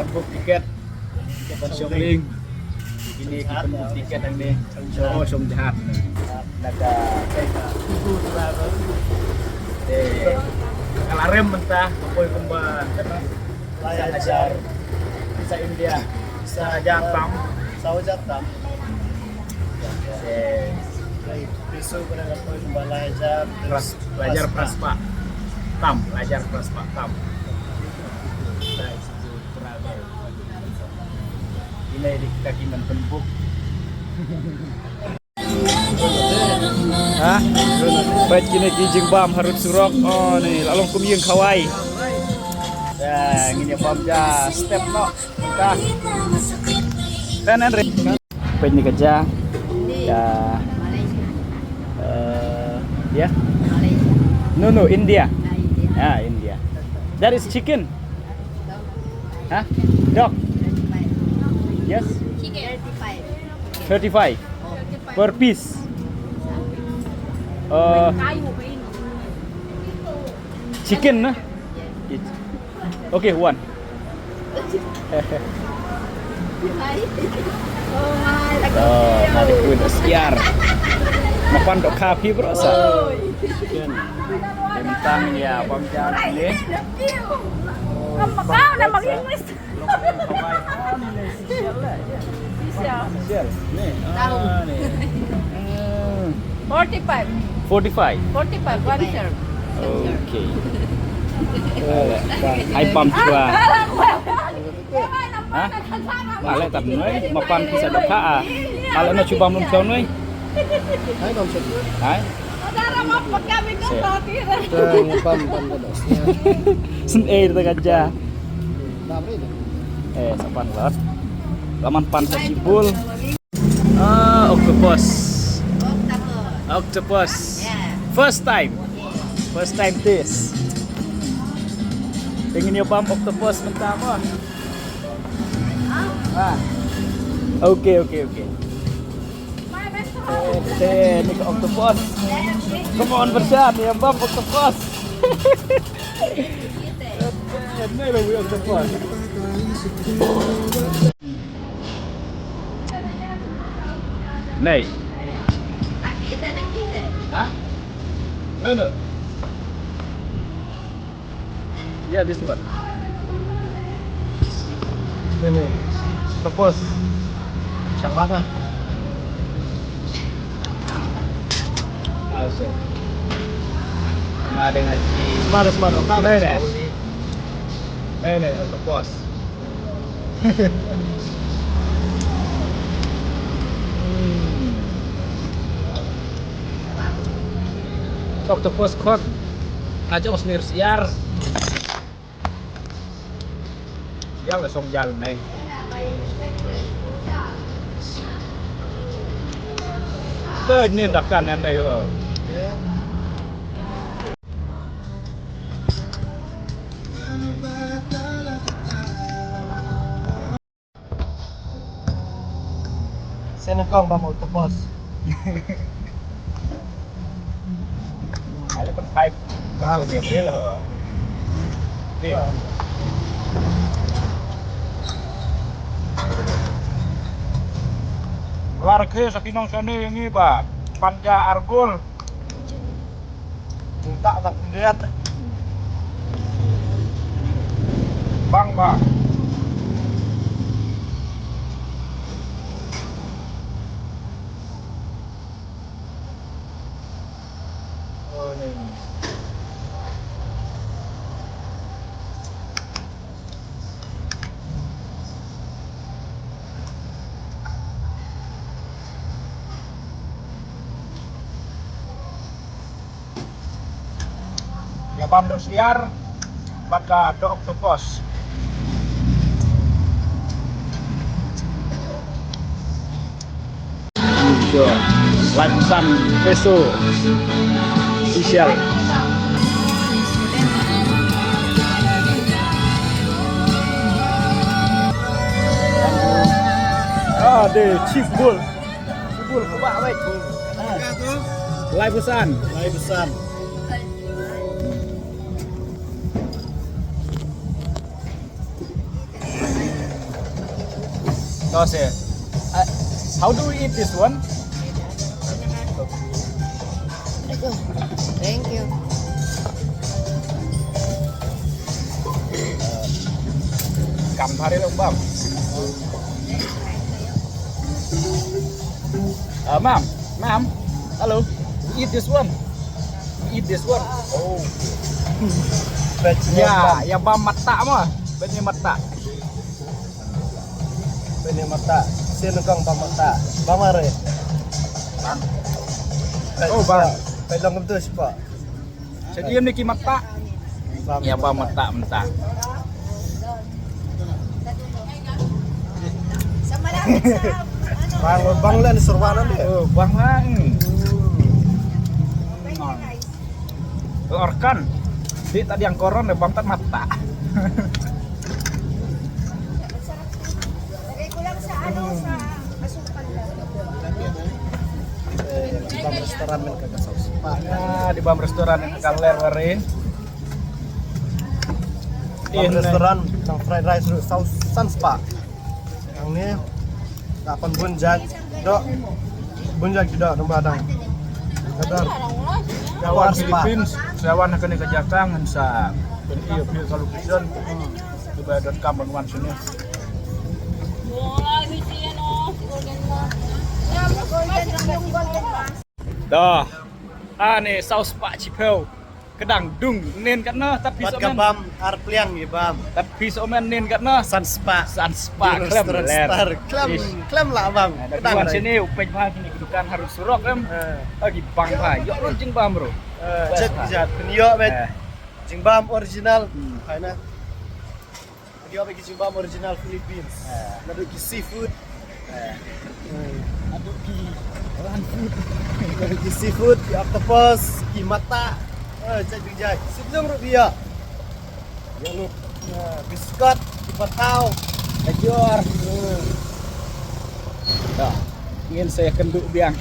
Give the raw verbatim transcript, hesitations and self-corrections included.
Book tiket. Ban shong lieng. Kine ki pynbook tiket hangne. Shong, shong jahaj. Na ka, eh, ka la rem mynta, ka poi kumba, sa hajar, sa India, sa hajar tam. Sa hajar tam. Eh, peso ka la poi kumba lai hajar. Pras-, lai hajar phra spah tam, lai hajar phra spah tam. Ine di kaki man pynbook. Ha? Peit kine ki jingbam harud surok. Oh, ne la long kum ïing khawai. Ya, ngin ïa bam ja step noh. Ta. Ten en re. Peit ne ka ja. Ya. Eh, ya. No, no, India. Ah, India. That is chicken. Huh? Dog. Yes. Thirty-five per piece. Uh, chicken, na? Okay, one. Oh, malik win siar. Mapan dok kapi bro sa. Chicken. Bintang ya, bam jam ni. Kamu kau nama English? Seashell. Seashell. Ni. Ah, ni. Hmm. Forty-five. Forty-five. Forty-five, one shell. Okay. Hai pam chua. Ha? Male tap noi, mapan pisa doka ah. Male na chuba mlum chua noi. Hai pam chua. Hai. Sen eh, kita kerja. Eh, sapan lot. Laman pan sa cibul. Ah, octopus. Octopus. First time. First time taste. Pynban ïa bam octopus mynta mo. Ah. Okay, okay, okay. Te, ni ka octopus. Come on, Bershan, ïa bam octopus. Te, ni lagi octopus. Ni. Ha? No, no. Ya, this one. Ni, ni. Tepus. Macam mana? Asik. Sama dengan si. Semara, semara. Tak ada. Ni, ni. Ni, ni, tepus. Hmm. Octopus khot. Nga jong sni siar. Siar la song jal nei. Te ni dakan nei ho. Sen kong ba mo tepos. Ala pun pipe. Kau dia bela. Ni. War ke sa ki nong sane ïa ngi ba panja argol. Bang ba. Ïa bam dohsiar bad ka doh octopus. Lifetime peso. Official. Ah, de chibul. Chibul kubah wei. Lai pesan. Lai pesan. Oh, sir. Uh, how do we eat this one? Thank you. Kam hari lo, Bang. Uh, ma'am, ma'am, hello. We eat this one. We eat this one. Oh. Ya, ya bam mata mo. Bam mata. Bam mata. Sien kong bam mata. Bam are. Oh, bam. Pylong kumtu spa. Jadi ini ki mata. Ya bam mata mentah. Sa malapit sa ano. Bang bang lan serwanan dia. Oh, bang lang. Orkan. Di tadi yang koron ya bam tat mata. Masarap. Lagay ko lang sa ano, sa asukal lang. Di bam restoran men ka saus pa. Ah, di bam restoran yang kaler warin. Bam restoran tang fried rice ruh saus san spa. Yang ni lapan bun jaj dok, bun jaj dok nang badang. Kadar. Sawan Philippines, sawan kane ka jaka ngan sa pyn-i ïa phi ka location. Dubai dot com ban wan sini. Dah. Ah, ni saus pak chipeu. Kedang dung nen katno, tapi Pat sok ka men. Bam ar pliang ïa bam. Tapi sok men nen katno. San spa. San spa Di klem restoran len. star. Klem Ish. Klem lah bang. Dah kawan sini upej bah kini kedukan harus surok em. Lagi bang bah. Yok lu jingbam bro. Cek jat. Pynïoh bet. Eh. Jingbam original. Hmm. Hai na. Pynïoh bet jingbam original Philippines. Eh. Naduh ki seafood. Aduh ki. Orang food. Naduh ki seafood, ki octopus, ki mata. Eh, cek jai. Sitlung ruh biya. Yang lu biskot, ki patau. Kajor. Dah. Ngin saya kenduk biang.